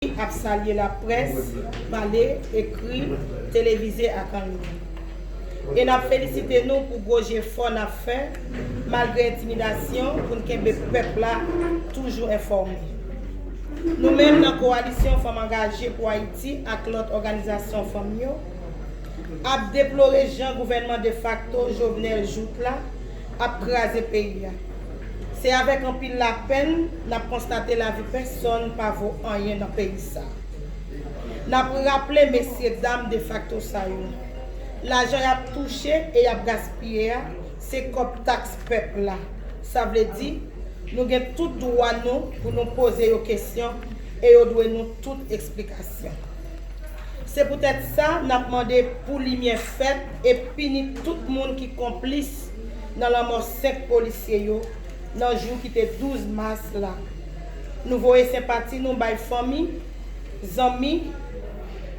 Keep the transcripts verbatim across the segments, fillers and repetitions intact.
ap salye laprès, pale, ekri, televize ak an liy. E n ap felisite nou pou gwo jefò n ap fè, malgre entimidasyon, pou n kenbe pèp la toujou enfòme. Nou menm nan Kowalisyon Fanm Angaje pou Ayiti ak lòt òganizasyon fanm yo, ap deplore jan gouvènman defakto Jovenel Jouthe la ap kraze peyi a. Se avèk anpil lapenn n ap konstate lavi pèsòn pa vo anyen nan peyi sa a. N ap raple mesye dam defakto sa yo, lajan y ap touche e y ap gaspiye a, se kòb taks pèp la. Sa vle di, nou gen tout dwa nou pou nou poze yo kesyon e yo dwe nou tout eksplikasyon. Se poutèt sa, n ap mande pou limyè fèt e pini tout moun ki konplis nan lanmò senk polisye yo nan jou ki te douz mas la. Nou voye senpati nou bay fanmi, zanmi,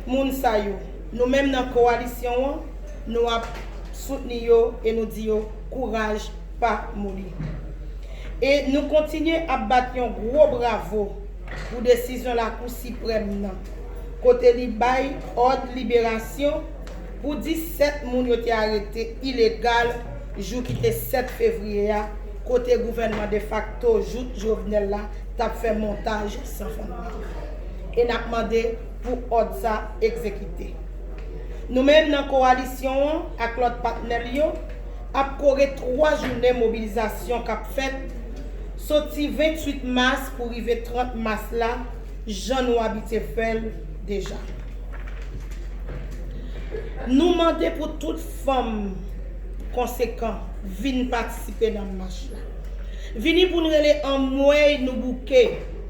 moun sa yo. Nou menm nan kowalisyon an, nou ap soutni yo e nou di yo kouraj, pa moli. E nou kontinye ap bat yon gwo bravo pou desizyon Lakou Siprèm nan, kote li bay òd liberasyon pou disèt moun yo te arete ilegal jou ki te sèt fevriye a, kote gouvènman defakto Jout Jovenel la t ap fè montaj san fondman. E n ap mande pou òd sa egzekite. Nou menm nan kowalisyon an ak lòt patnè l yo ap kore twa jounen mobilizasyon k ap fèt soti venntuit mas pou rive trant mas la, jan nou abitye fè l deja. Nou mande pou tout fanm konsekan vin patisipe nan mach la. Vini pou n rele anmwey nou bouke,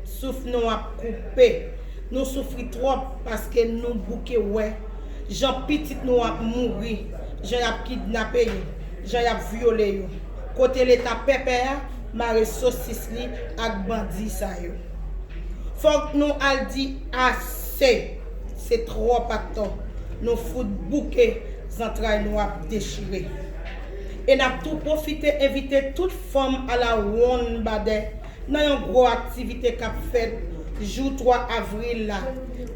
souf nou ap koupe, nou soufri twòp paske nou bouke wè jan pitit nou ap mouri, jan y ap kidnape yo, jan y ap vyole yo, kote Leta pèpè a mare sosis li ak bandi sa yo. Fòk nou al di ase! Se twòp atò. Nou fout bouke, zantray nou ap dechire. E n ap tou pwofite envite tout fanm alawonnbadè nan yon gwo aktivite k ap fèt jou twa avril la,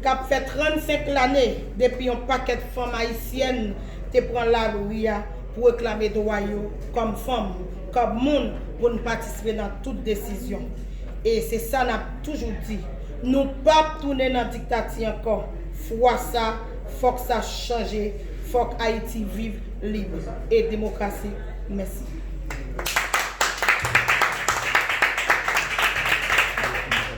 k ap fè trannsenk lane depi yon pakèt fanm ayisyèn te pran lari a pou reklame dwa yo kòm fanm, kòm moun, pou n patisipe nan tout desizyon. E se sa n ap toujou di, nou p ap tounen nan diktati ankò. Fwa sa, fòk sa chanje, fòk Ayiti viv lib e demokrasi. Mèsi.